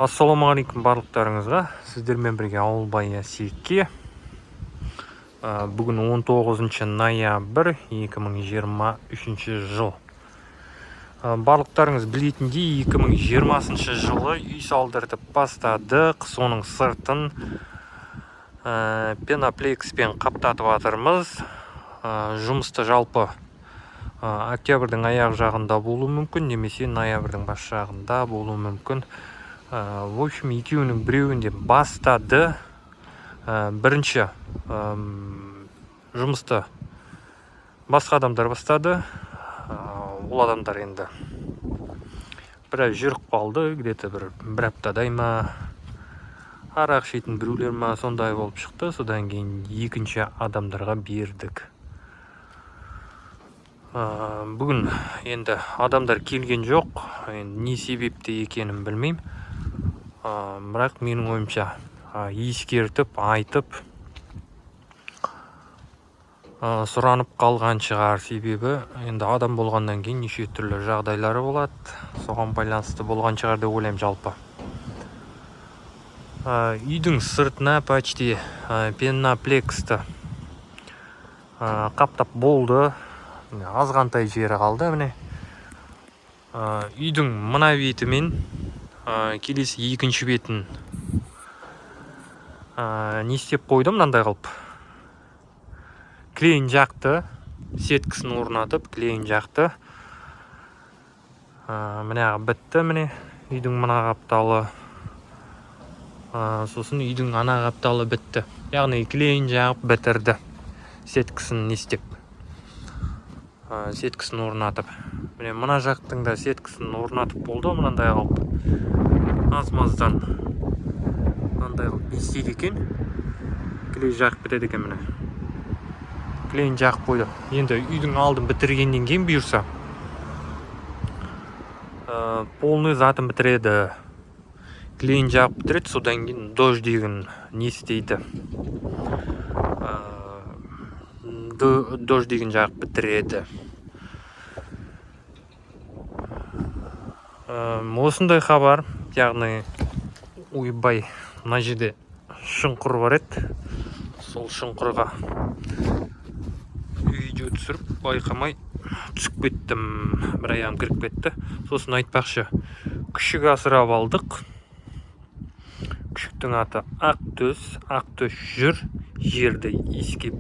Ассалаумағалейкум барлықтарыңызға! Сіздермен бірге Ауылбай Асеке. Бүгін 19 ноябрь 2023 жыл. Барлықтарыңыз білетіндей, 2020 жылы үй салдыртып бастадық. Соның сыртын пеноплекспен қаптатып жатырмыз. Жұмысты жалпы октябрьдің аяқ жағында болуы мүмкін немесе ноябрьдің бас жағында болуы мүмкін. В общем, екеуінің біреуінде бастады. Бірінші жұмысты басқа адамдар бастады. Ол адамдар енді біраз жүріп қалды, где-то бір аптадай ма, арақ ішетін біреулер ма, сондай болып шықты. Содан кейін екінші адамдарға бердік. Бүгін енді адамдар келген жоқ, енді не себепті екенін білмеймін. Бірақ менің ойымша, ескертіп айтып, сұранып қалған шығар. Себебі енді адам болғаннан кейін неше түрлі жағдайлары болады, соған байланысты болған шығар деп ойлаймын. Жалпы үйдің сыртына почти пеноплексті қаптап болды. Міне, азғантай жері қалды. Міне, үйдің мына бетімен келесі екінші бетін не істеп қойды? Мынандай қылып клейін жақты, сеткісін орнатып, клейін жақты. Міне, бітті. Міне, үйдің мына қапталы, сосын үйдің ана қапталы бітті, яғни клейін жағып бітірді, сеткісін не істеп, сеткісін орнатып. Міне, мына жақтың да сеткісін орнатып болды. Мынандай қылып аз маздан мынандай қылып не істейді екен, клей жағып кетеді екен. Міне, клейін жағып қойды. Енді үйдің алдын бітіргеннен кейін, бұйырса, полный затын бітіреді, клейін жағып бітіреді. Содан кейін дождигін не істейді, дождигін жағып бітіреді. Осындай хабар. Яғни, ойбай, мына жерде шұңқыр бар еді, сол шұңқырға видео түсіріп, байқамай түсіп кеттім, бір аяғым кіріп кетті. Сосын айтпақшы, күшік асырап алдық. Күшіктің аты Ақтөс. Ақтөс жүр, жерді иіскеп,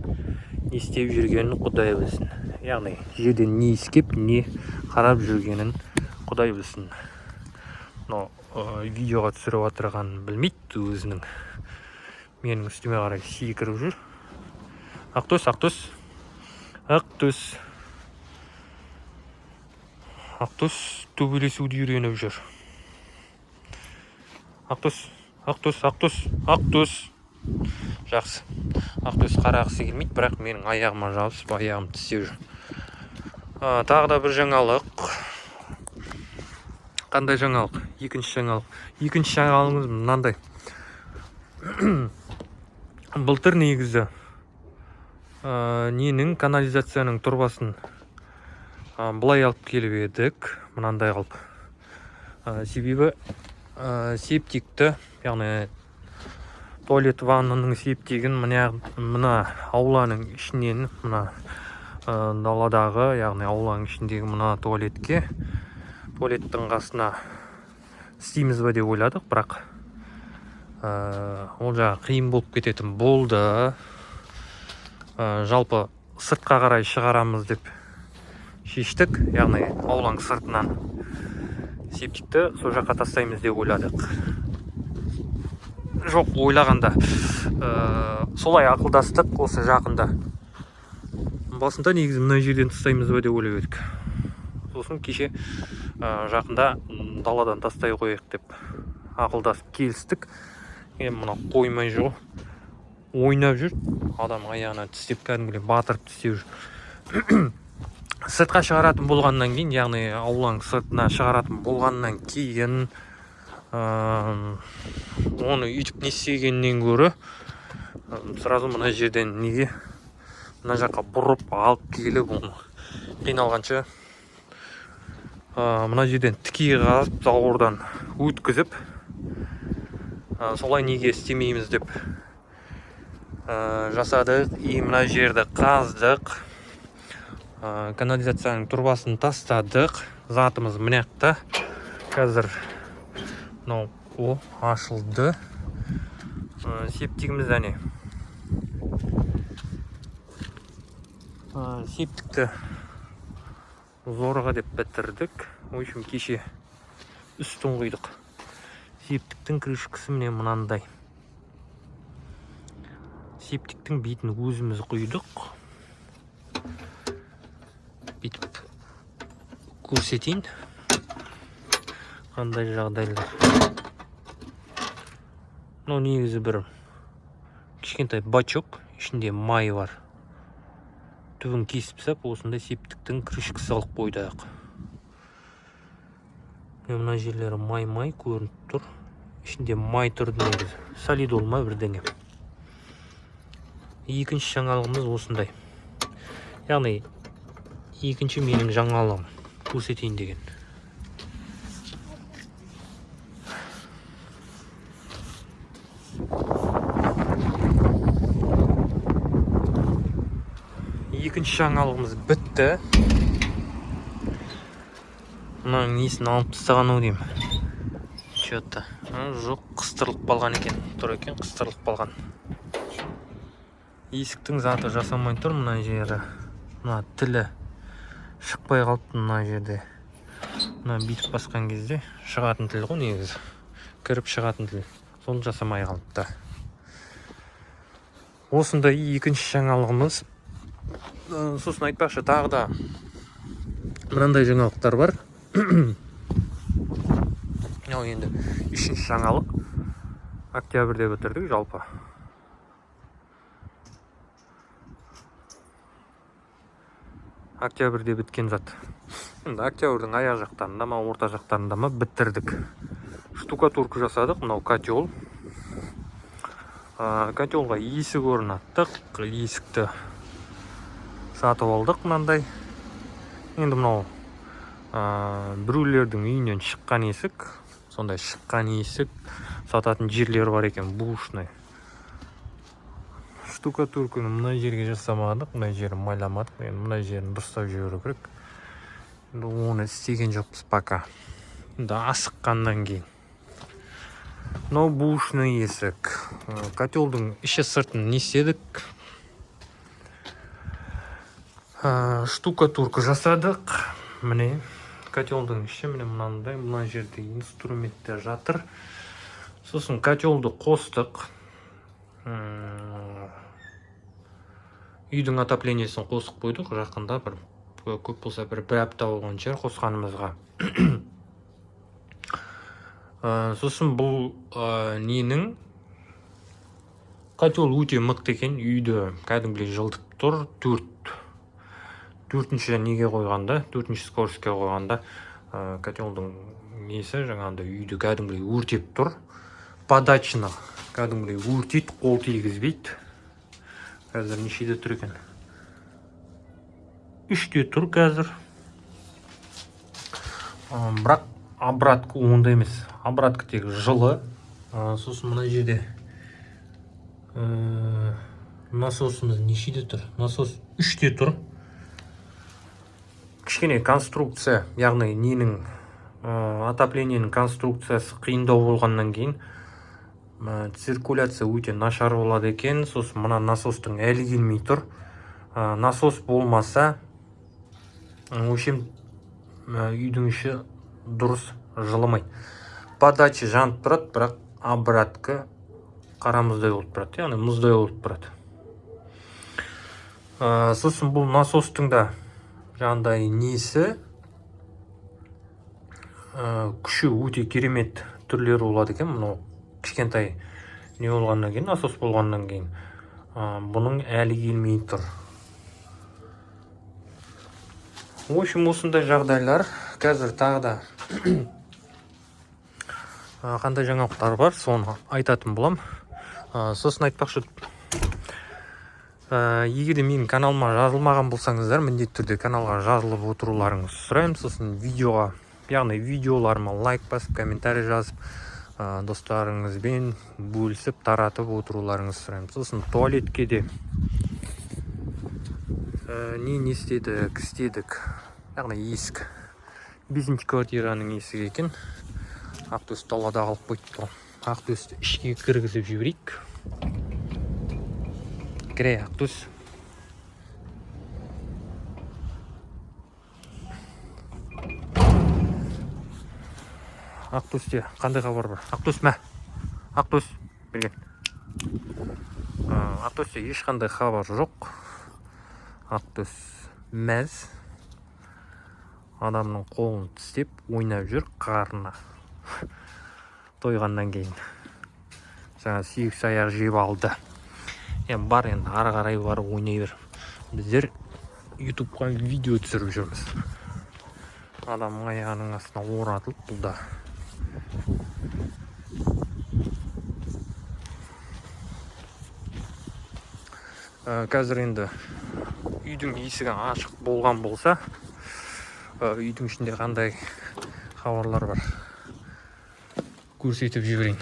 не істеп жүргенін құдай білсін. Яғни жерден не иіскеп, не қарап жүргенін құдай білсін. Мынау видеоға түсіріп отырғанын білмейді өзінің, менің үстіме қарай секіріп жүр. Ақтөс, Ақтөс, Ақтөс, Ақтөс төбелесуді үйреніп жүр. Ақтөс, Ақтөс, Ақтөс, Ақтөс. Жақсы, Ақтөс қарағысы келмейді, бірақ менің аяғыма жабысып, аяғымды тістеп жүр. Тағы да бір жаңалық. Қандай жаңалық? Екінші жаңалық. Екінші жаңалығымыз мынандай: былтыр негізі ненің, канализацияның трубасын былай алып келіп едік, мынандай қылып. Себебі септикті, яғни туалет, ваннаның септигін мына ауланың ішінен, мына даладағы, яғни ауланың ішіндегі мына туалетке, туалеттің қасына істейміз ба деп ойладық. Бірақ ол жағы қиын болып кететін болды. Жалпы сыртқа қарай шығарамыз деп шештік, яғни ауланың сыртынан септикті сол жаққа тастаймыз деп ойладық. Жоқ, ойлағанда, солай ақылдастық осы жақында. Басында негізі мына жерден тастаймыз ба деп ойлап едік. Сосын кеше, жақында даладан тастай қояйық деп ақылдасып келістік. Енді мына қоймай жүр ғой, ойнап жүр, адам аяғынан тістеп, кәдімгідей батырып тістеп жүр. Сыртқа шығаратын болғаннан кейін, яғни ауланың сыртына шығаратын болғаннан кейін, оны өйтіп не істегеннен гөрі, сразу мына жерден неге мына жаққа бұрып алып келіп, оны қиналғанша, мына жерден тіке қазып, забордан өткізіп. Солай неге істемейміз деп жасадық. И мына жерді қаздық. Канализацияның трубасын тастадық. Затымыз мына жақта. Қазір мынау о ашылды. Септигіміз әне. Септикті зорға деп бітірдік. В общем, кеше үстін құйдық. Септиктің крышкасы міне мынандай. Септиктің бетін өзіміз құйдық. Бүйтіп көрсетейін қандай жағдайлар. Мынау негізі бір кішкентай бачок, ішінде май бар. Түбін кесіп тастап, осындай септиктің крышкасы қылып қойдық. Міне, мына жерлері май-май көрініп тұр. Ішінде май тұр негізі. Солидол ма, бірдеңе. Екінші жаңалығымыз осындай. Яғни екінші менің жаңалығым көрсетейін деген. Екінші жаңалығымыз бітті. Мынаның несін алып тастаған ау деймін. Чё-то. Жоқ, қыстырылып қалған екен. Тұр екен, қыстырылып қалған. Есіктің заты жасамай тұр мына жері. Мына тілі шықпай қалыпты мына жерде. Мына бүйтіп басқан кезде шығатын тіл ғой негізі. Кіріп шығатын тіл. Соны жасамай қалыпты. Осындай екінші жаңалығымыз. Сосын айтпақшы, тағы да мынандай жаңалықтар бар. Ал енді үшінші жаңалық. Октябрьде бітірдік жалпы. Октябрьде біткен зат. Енді октябрьдің аяқ жақтарында ма, орта жақтарында ма бітірдік. Штукатурка жасадық, мынау котел. Котелға есік орнаттық, есікті сатып алдық мынандай. Енді мынау біреулердің үйінен шыққан есік, сондай шыққан есік сататын жерлер бар екен, бушный. Штукатурканы мына жерге жасамадық, мына жерін майламадық, енді мына жерін дұрыстап жіберу керек. Енді оны істеген жоқпыз пока. Енді асыққаннан кейін. Мынау бушный есік. Котелдің іші сыртын не істедік? Штукатурка жасадық. Міне котелдің іші міне мынандай, мына жерде инструменттер жатыр. Сосын котелді қостық. Үйдің отоплениесін қосып қойдық. Жақында бір көп болса бір апта болған шығар қосқанымызға. Сосын бұл ненің котел өте мықты екен, үйді кәдімгідей жылытып тұр. Төртінші неге қойғанда, төртінші скоростьке қойғанда, котелдің несі жаңағындай үйді кәдімгідей өртеп тұр. Подачаны кәдімгідей өртейді, қол тигізбейді. Қазір нешеде тұр екен? 3-те тұр қазір. Бірақ обратка онда емес. Обратка тек жылы. Сосын мына жерде насосымыз нешеде тұр? Насос 3-те тұр. Кішкене конструкция, яғни ненің отоплениенің конструкциясы қиындау болғаннан кейін циркуляция өте нашар болады екен. Сосын мына насостың әлі келмей тұр. Насос болмаса, в общем, үйдің іші дұрыс жылымайды. Подача жанып тұрады, бірақ обратка қара мұздай болып тұрады, яғни мұздай болып тұрады. Сосын бұл насостың да жаңағыдай несі, күші өте керемет түрлері болады екен. Мынау кішкентай не болғаннан кейін, насос болғаннан кейін, бұның әлі келмей тұр. В общем, осындай жағдайлар. Қазір тағы да қандай жаңалықтар бар, соны айтатын болам. Сосын айтпақшы, егер де менің каналыма жазылмаған болсаңыздар, міндетті түрде каналға жазылып отыруларыңызды сұраймын. Сосын видеоға, яғни видеоларыма лайк басып, комментарий жазып, Достарыңызбен бөлісіп, таратып отыруларыңызды сұраймын. Сосын туалетке де не істедік, яғни есік, бесінші квартираның есігі екен. Ақтөс далада қалып қойыпты ғой. Ақтөсті ішке кіргізіп жіберейік. Кіре, Ақтөс. Ақтөсте қандай хабар бар? Ақтөс, мә, Ақтөс, берген. Ақтөсте ешқандай хабар жоқ. Ақтөс мәз, адамның қолын тістеп ойнап жүр. Қарны тойғаннан кейін жаңа сүйек саяқ жеп алды. Енді бар, енді ары қарай барып ойнай бер. Біздер Ютубқа видео түсіріп жүрміз. Адамның аяғының астына оратылып бұл да. Қазір енді үйдің есігі ашық болған болса, үйдің ішінде қандай хабарлар бар, көрсетіп жіберейін.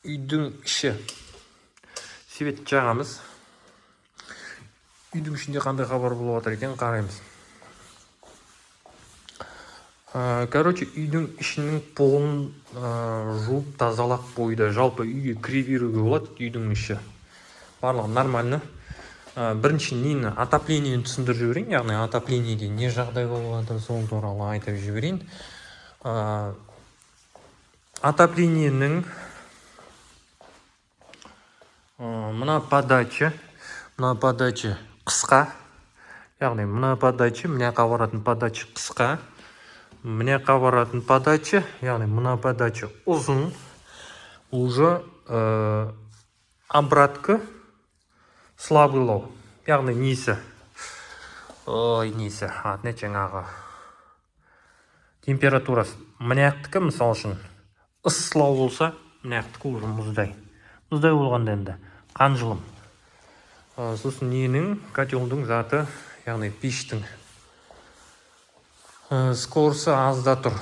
Үйдің іші, свет жағамыз. Үйдің ішінде қандай хабар болып жатыр екен, қараймыз. Короче, үйдің ішінің полын жуып тазалап қойды. Жалпы үйге кіре беруге болады. Үйдің іші барлығы нормально. Бірінші нені, отоплениені түсіндіріп жіберейін, яғни отоплениеде не жағдай болып жатыр, сол туралы айтып жіберейін. Отоплениенің мына подача қысқа, яғни мына подача, мына жаққа баратын подача қысқа, мына жаққа баратын подача, яғни мына подача ұзын. Уже обратка слабыйлау, яғни несі, ой, несі, аты не, жаңағы температурасы. Мына жақтікі, мысалы үшін, ысылау болса, мына жақтікі уже мұздай. Мұздай болғанда енді қан жылым. Сосын ненің, котелдің заты, яғни пештің скоросты азда тұр.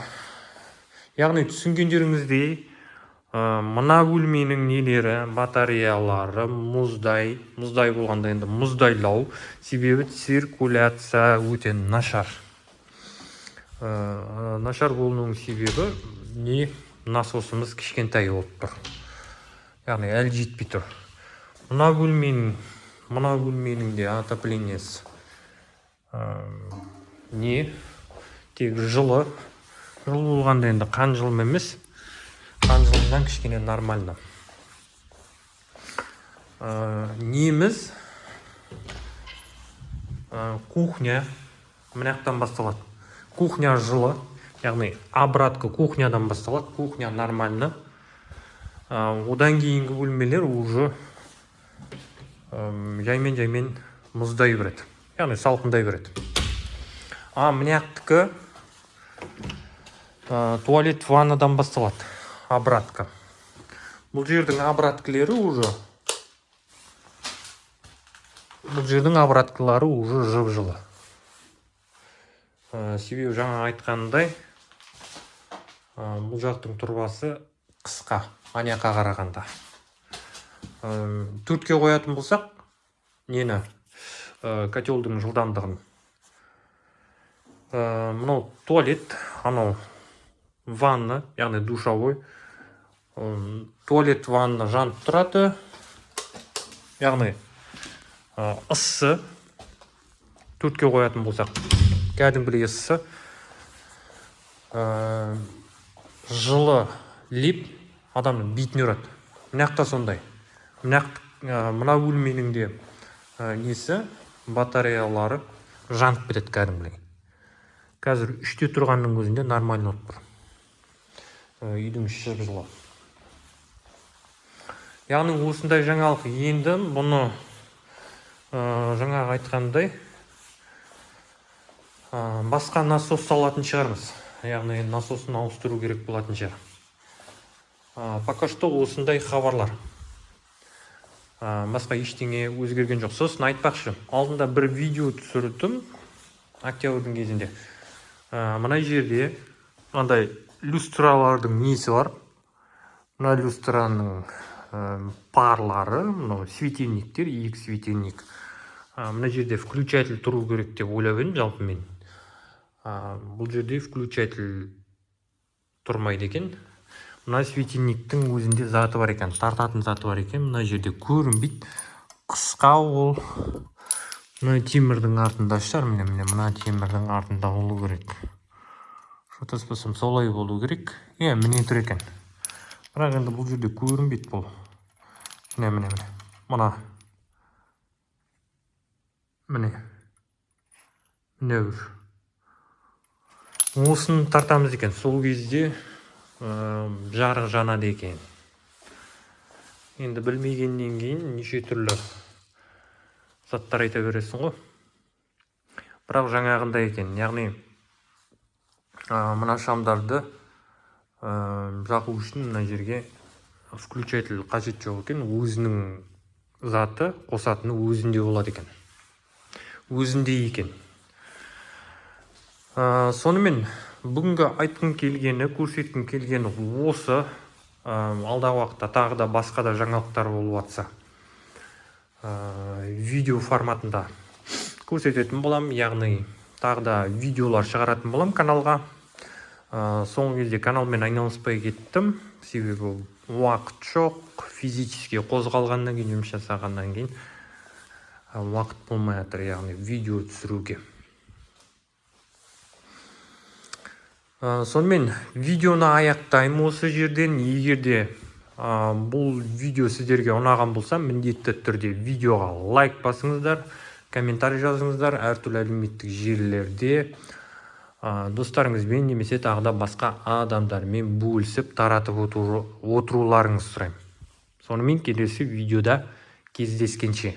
Яғни түсінгендеріңіздей, мына бөлменің нелері, батареялары мұздай. Мұздай болғанда енді мұздайлау, себебі циркуляция өте нашар. Нашар болуының себебі не, насосымыз кішкентай болып тұр, яғни әлі жетпей тұр. Мына бөлменің де отоплениесі не, тек жылы. Жылы болғанда енді қан жылым емес, қан жылымнан кішкене нормально. Неміз, кухня мына жақтан басталады. Кухня жылы, яғни обратка кухнядан басталады. Кухня нормально. Одан кейінгі бөлмелер уже жаймен жаймен мұздай береді, яғни салқындай береді. А мына жақтікі, туалет, ваннадан басталады обратка. Бұл жердің обраткілері уже, бұл жердің обраткалары уже жып жылы. Себебі жаңа айтқандай, бұл жақтың трубасы қысқа ана жаққа қарағанда. 4-ке қоятын болсақ нені, котелдің жылдамдығын, мынау туалет, анау ванна, яғни душевой. Туалет, ванна жанып тұрады, яғни ыссы. 4-ке қоятын болсақ, кәдімгідей ыссы. Жылы леп адамның бетіне ұрады. Мына жақта сондай. Мына бөлменің де несі, батареялары жанып кетеді кәдімгідей. Қазір 3-те тұрғанның өзінде нормально болып тұр. Үйдің іші жып жылы. Яғни осындай жаңалық. Енді бұны жаңағы айтқандай, басқа насос салатын шығармыз, яғни насосын ауыстыру керек болатын шығар. Пока что осындай хабарлар. Басқа ештеңе өзгерген жоқ. Сосын айтпақшы, алдында бір видео түсірдім октябрьдің кезінде. Мына жерде мынандай люстралардың несі бар. Мына люстраның парлары, мынау светильниктер, екі светильник. Мына жерде включатель тұру керек деп ойлап едім жалпы мен. Бұл жерде включатель тұрмайды екен. Мына светильниктің өзінде заты бар екен, тартатын заты бар екен. Мына жерде көрінбейді, қысқа ол. Мына темірдің артында шығар, міне, міне, мына темірдің артында болу керек. Шатаспасам, солай болу керек. Иә, міне тұр екен. Бірақ енді бұл жерде көрінбейді бұл. Міне, міне, міне. Мына. Міне. Міне бір. Осыны тартамыз екен. Сол кезде жарық жанады екен. Енді білмегеннен кейін неше түрлі заттар айта бересің ғой. Бірақ жаңағындай екен. Яғни мына шамдарды жағу үшін мына жерге включатель қажет жоқ екен. Өзінің заты, қосатыны өзінде болады екен. Өзінде екен. Сонымен бүгінгі айтқым келгені, көрсеткім келгені осы. Алдағы уақытта тағы да басқа да жаңалықтар болып жатса, видео форматында көрсететін боламын, яғни тағы да видеолар шығаратын боламын каналға. Соңғы кезде каналмен айналыспай кеттім, себебі уақыт жоқ. Физически қозғалғаннан кейін, жұмыс жасағаннан кейін уақыт болмай жатыр, яғни видео түсіруге. Сонымен видеоны аяқтаймын осы жерден. Егер де бұл видео сіздерге ұнаған болса, міндетті түрде видеоға лайк басыңыздар, комментарий жазыңыздар, әртүрлі әлеуметтік желілерде достарыңызбен немесе тағы да басқа адамдармен бөлісіп, таратып отыруларыңызды сұраймын. Сонымен келесі видеода кездескенше.